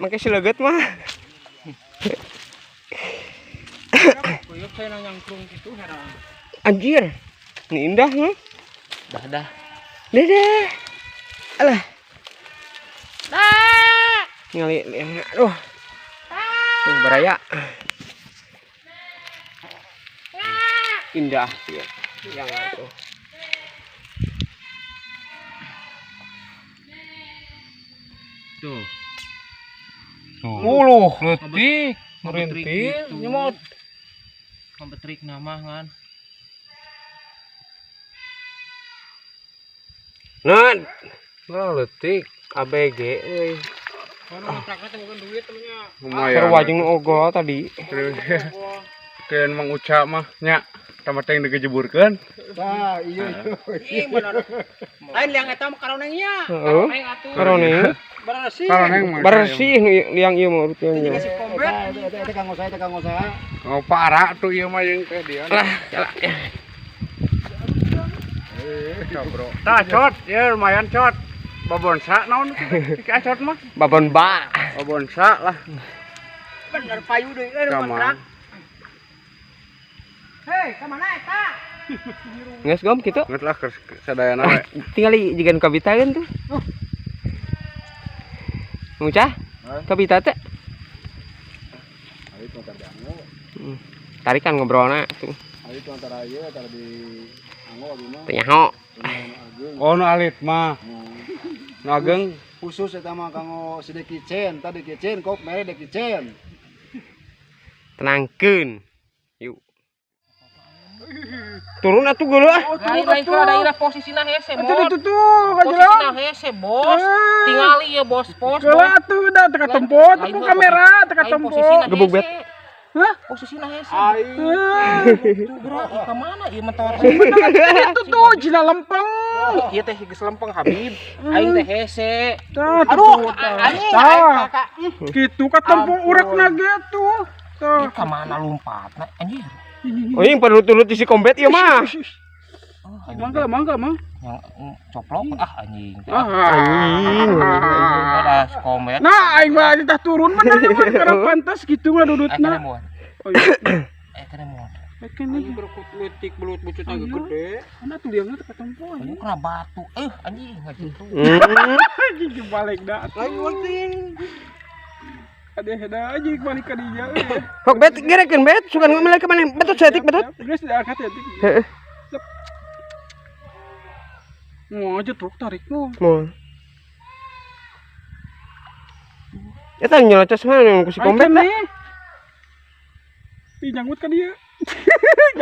Make sileugeut mah. Kuyuk saya nyangkrung gitu heran. Anjir. Ini indah nih. Dah dah. Dadah. Alah. Ngali aduh. Tuh baraya. Indah ya. Yang itu. Tuh. Muluh leutik, merintil, nyemot. Kompetrik nama ngan. Nah, Nah, leutik. ABG euy. Lumayan. Seru aja nu ogol tadi. Keun Mang Uca mah nya tambah teh digejeburkeun. Tah, iya. Ih, bener. Lain liang eta mah karoneng nya. Heeh. Karoneng. Bersih. Karoneng mah. Bersih nu liang ieu mah urut ieu. Eta eta eta kanggo saya, eta kanggo saya. Oh, parah tuh ieu mah jeung teh dia. Lah, jalan. Bro. Tah cot, ya lumayan cot. Babonsa naon kitu acot mah. Babon ba. Babonsa lah. Bener payu deui euy Kamana? Hei, ka mana eta? Geus gom kitu. Nget lah keur sadayana we. Tinggali jigan kabitaeun tuh. Ngucah? Kabita teh. Ayo tuh antara di Anggo. Tarikan ngobrolna tuh. Ayo tuh antara ieu antara di Anggo abi mah. Teu nyaho. Oh, nu alit mah. Nu ageng Khusus eta mah kanggo si Dekicen, tadi Dekicen kok mere Dekicen. Tenangkeun. Yuk. Turun atuh geuleuh ah. Lain lain keur ada ira posisina hese, Atuh Bos. ditutup aja. Posisina hese, Bos. Tingali ya, Bos, pos. Geuleuh atuh da teu katempo, teu ku kamera, teu katempo. Gebuk bet. Hah? Posisina hese. Aing. Gerak ka mana ieu mentor? Itu tuh jina lempeng. Ieu teh geus lempeng Habib. Aing teh hese. Tah, Aduh, anjing, aing kakak. Kitu katempo urekna ge tuh. Tah. Ih, ka mana lompatna anjir. Oh, yang perlu-turut isi kombet ieu mah. Mangga, mangga, mang. Yang coplok ah anjing. Anjing. Ada komet. Nah, aing mah tah turun bener ya mah karena pantas gitu ngadudutna. Oh iya. Kene mun. Kene berkut leutik belut bucutna gede. Mana tuh liangna teu katempo Anjing kena batu. Anjing ngajentung. Anjing balik dah. Lain penting. Ada heda aja balik ka dinya. Kok bet gerekeun bet sugan ngomel ka maneh betot saeutik betot. Geus diangkat ya tik. Heeh. Mau aja truk tarik lo. Moal. Eta nyelocos mana ku si kombet teh. Ih nyanggut ka dia.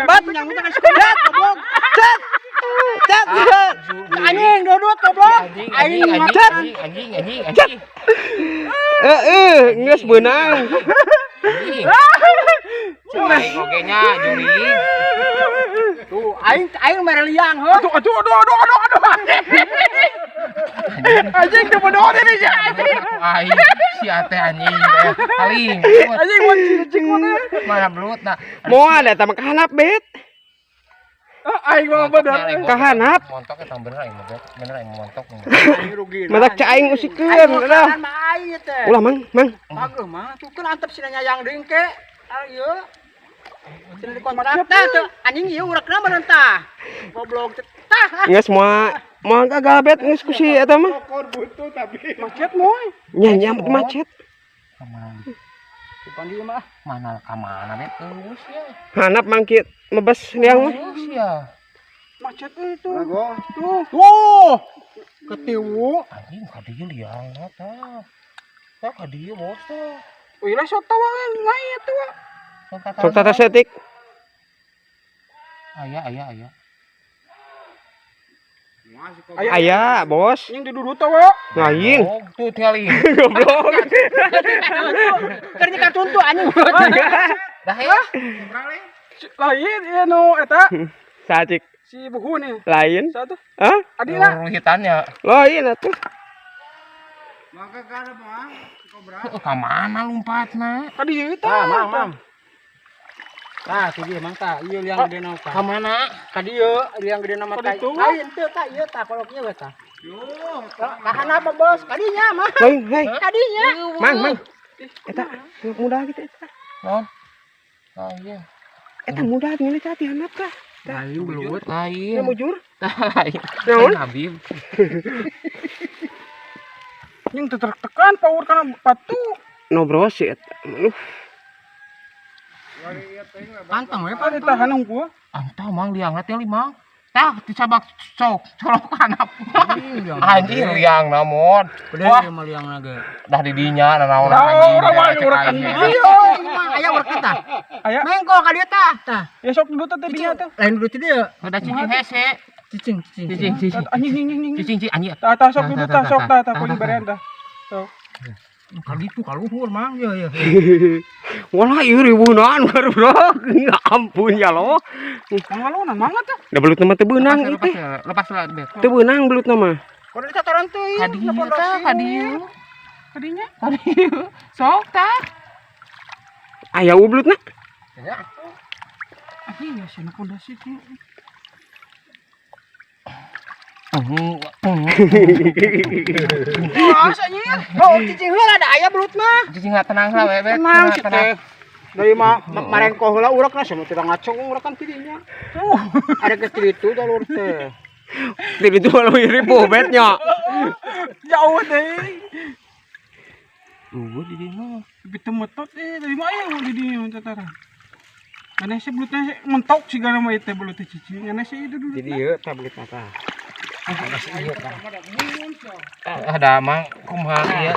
Bat Nyanggut ka si kombet goblok. Cet. Cet. Anjing dodot goblok. Anjing, Aing anjing, macan. anjing, anjing, anjing, anjing. Heeh, geus beunang. Anjing. Aing oge nya jurig. Tuh, aing aing mere liang heuh. Aduh, aduh, aduh, aduh, aduh, aduh. Anjing teu bodoh ini ya. Aing si ate anjing teh. Paling. Anjing mun cicing mana? Mana belut nah. Moal eta mah kahanap bet. Ah, aing mah bener. Kahanap. Montok eta bener aing mah bet. Bener aing montok. Aing rugi. Matak ca aing usikeun ulah. Mah aing teh. Ulah mang, mang. Bagus mah, tuh kan antep sina nyayang deui ke. Ah ieu. Sina dikontrak tah teu anjing ieu urekna bener tah. Goblok teh tah. Geus moal moal gagal bet geus ku si eta mah. Kokor butuh tapi macet moy. Nya nya macet. Kemana? Dipanggil mah. Mana ka mana bet? Eueus ya. Hanap mangkit mebes liang mah. Eueus ya. Macet itu. Tuh. Tuh. Ketiwu. Anjing ka dieu liang tah. Tah ka dieu bos tah. Wih lah sok tawa ngai atuh. Sok tata setik. Aya aya aya. Aya, bos. Yang didudut tawa. Lain. Oh, tuh tinggalin. Goblok. Keur nyekat tuntu anjing. Dah ya. Lain ieu nu eta Sacik. si buhun nih. Lain. Satu. Hah? Adina. Ruhitannya. Lain atuh. Maka kana mah kobra. Heeh, ka mana lompatna? Ka dieu tah. Mang, mang. Tah, tuh dia mang tah, ieu liang gede na tah. Ka mana? Ka dieu liang gede na mah tah. Lain teu tah ieu tah koloknya we tah. Yo, tahan apa bos? Kadinya mah. Hei, hei. Kadinya. Mang, mang. Eta muda gitu eta. Naon? Ah iya. Eta muda ngeuli tah ti handap tah. Lain belut. Lain. Ya mujur. Lain. Naon? Habib. Yang tekan power kana batu. Nobros sih eta. Aduh. Pantang we Ada tahan unggul. Antah mang liangna teh mang. Tah disabak sok colok handap. Anjir liangna mod. Wah, mah liangna ge. Dah di dinya nanaon anjing. Urang mah urang Ayo, mah aya urang tah. Aya. Mengko ka dieu tah. Tah. Ya sok dulu teh dinya teh. Lain dulu ti dieu. Udah cicing hese. Cicing, cicing. Cicing cicing. Anjing anjing anjing. Cicing cicing anjing. Tah tah sok dulu tah sok tah tah kuing berean tah. Sok. Kali itu kaluhur mang ya ya. Walah ieu ribunan barudak. Ya ampun ya lo. Mangalunan mangat tah. Da belut mah teu beunang ieu teh. Lepas lah bet. Teu beunang belut mah. Kudu ditatoran teuing. Kadieu tah kadieu. Kadinya. Kadieu. Sok tah. Aya u belutna. Ya. Anjing ya cenah pondasi tuh. Wah, anjir. Oh, cicing heula da aya belut mah. Cicing nggak tenang lah we. Tenang sih teh. Dari mah marengko heula urekna cenah teu ngaco urekan tidinya. Ada geus itu jalur teh. Ti ditu mah leuwih ripuh betnya. Jauh teh. Eueuh di dieu mah. Tapi metot dari mah aya di dieu tataran. Aneh sih belutnya mentok sih gara mah teh belut cicing. Aneh sih itu dulu. Jadi ieu tah belut tah. Ada mang kumaha ieu.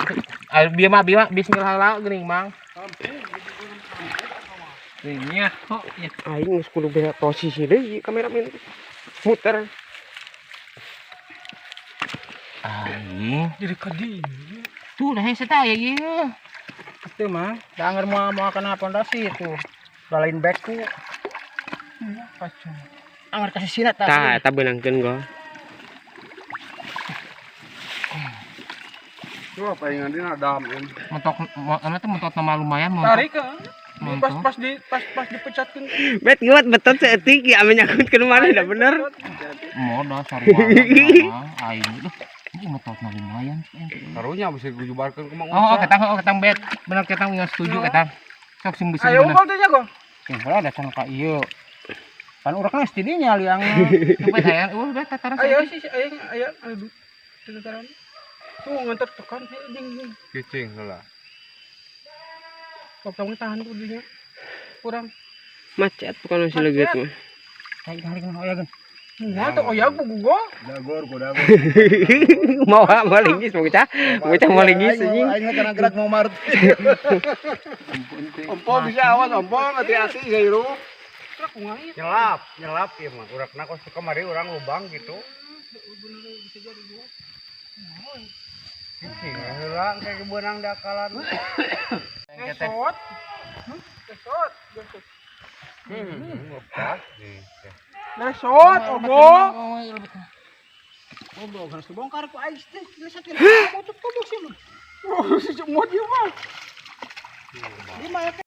Bieu mah bieu mah bismillah lah geuning mang. Nya, oh ya. Aing geus kudu beda posisi deui kameramen. Muter. Aing Jadi kadi. tuh dah hese tah aya ieu. Itu mah, da anggar moal kana pondasi itu. Da lain beku. Kacau. Anggar kasih sina tah. Tah eta beunangkeun gua. Tuh apa yang dina dam. Mentok anu teh mentok nama lumayan mentok. Tarik ke. Pas pas di pas pas dipecatkeun. Bet ngeuat betot saeutik ya ame nyakutkeun maneh da bener. Modal sarua aing duh. Ini metotna lumayan sih. Karunya bisa gujubarkeun ku Mang Oh, ketang, oh, ketang bet. Bener ketang nggak setuju ketang. Sok sing bisa Ayo bener. unggul teh jago. Sing heula datang ka ieu. Pan urekna geus tidinya liangna. Coba hayang, bet tataran. Ayo sih ayo ayo aduh. Tataran. Tuh nganter tekan ding. Cicing heula. Kok kamu tahan kudunya. Kurang. Macet bukan masih leget mah. Tarik tarik oyageun. Nah, tuh oyak buku gua. Dagor ku dagor. Mau mau linggis mau cah. Mau cah mau linggis anjing. Aing kana gerak mau marti. Ompo bisa awas ompo hati-hati hirup. Nyelap, nyelap ieu mah. Urakna kos kamari urang lubang gitu. Cicing heula engke beunang dakalan. Kesot. Kesot. Lepas. Lesot, ogo. Goblok harus dibongkar ku aing teh. Geus satu tutup goblok sih mah. Oh, si cemot ieu mah. Di mah.